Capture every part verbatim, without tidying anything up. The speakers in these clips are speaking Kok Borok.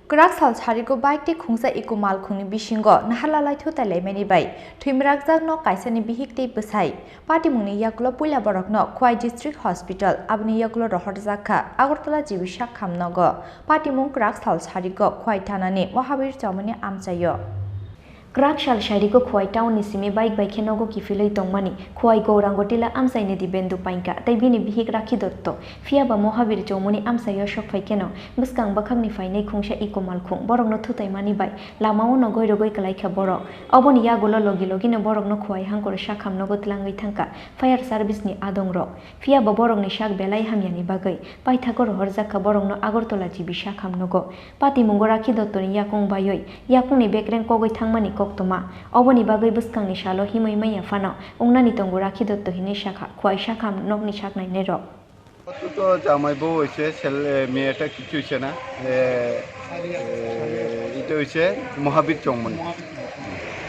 Kwrak sal sarigo bike tei khungsa eco malkhungni bisingo naharlalai thutai laimani bai thwimrakjak nok kaisani bihik tei bwsai. Patimungni yagulo puila borokno Khowai District Hospital, aboni yagulo rohorjak kha Agartala G B sak hamnogo. Patimung kwrak sal sarigo Khowai thanani Mahabir Chowmani amchaio. Kwrak sal sarigo Khowai town ni simi bike bai khe nogo kiphilwi tongmani Khowai Gourango Tila amchaini Dibendu Paingka tei bini bihik Rakhi Dotto. Phiya ba Mohabir Chowmani amchaio sok phai kheno bwskang bwkhakni phainai khungsa eco malkhung borokno thutaimani bai lamao no goirogoi kwlai kha borok. Oboni yagulo logi logino borokno Khowai hangkor sakham nogo tlangwi thangkha fire service ni adongrok. Phiya ba borokni sak belai hamyani bagwi paithago rohorjak kha borokno Agartala G B sakham nogo. Patimungo Rakhi Dottoni yakung baiwi yakungni bekreng kogwi thangmani koktwma. Oboni bagwi bwskangni salo himwi manya phano wngnani tongo Rakhi Dotto hinwi sakha Khowai sakham nokni sak nainairok. তো জামাই বউ হয়েছে, ছেলে মেয়েটা কিছু হয়েছে না। এ, এ, এটা হয়েছে মহাবীর চৌমনি।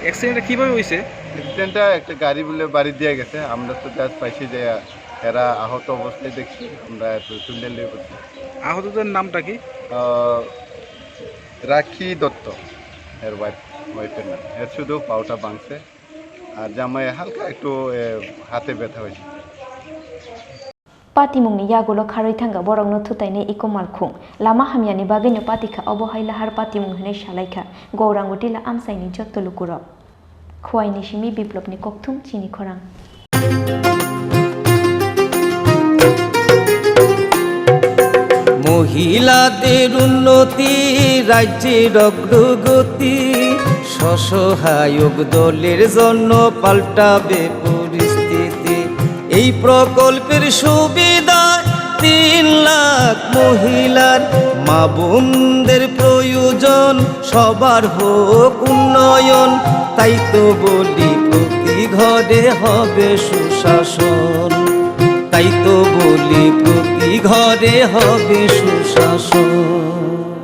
অ্যাক্সিডেন্টটা কিভাবে হয়েছে? অ্যাক্সিডেন্টটা একটা গাড়ি বলে বাড়ি দিয়ে গেছে, আমরা তো জাস্ট পাইছি যে এরা আহত অবস্থায় দেখছি, আমরা একটু চুন্ডেল নিয়ে করছি। আহতদের নামটা কি? আহ, রাখি দত্ত, এর ওয়াইফ, ওয়াইফের নাম। এর শুধু পাওটা ভাঙছে, আর জামাই হালকা একটু, এ, হাতে ব্যথা হয়েছে। Patimungni yagulo kharwi thangkha borokno thutainai eco malkhung. Lama hamyani bagwino patikha obo hai lahar patimung hinwi salaikha Gourango Tila amchaini jotto lukurok. Khowai ni simi Biplopni kokthum chini khorang. মহিলাদের উন্নতি, রাজ্যের অগ্রগতি, স্বসহায়ক দলের জন্য পাল্টাবে পরিস্থিতি। এই প্রকল্পের সুবিধায় তিন লাখ মহিলার, মা বোনদের প্রয়োজন, সবার হোক উন্নয়ন। তাই তো বলি প্রতি ঘরে হবে সুশাসন, তাই তো বলি প্রতি ঘরে হবে সুশাসন।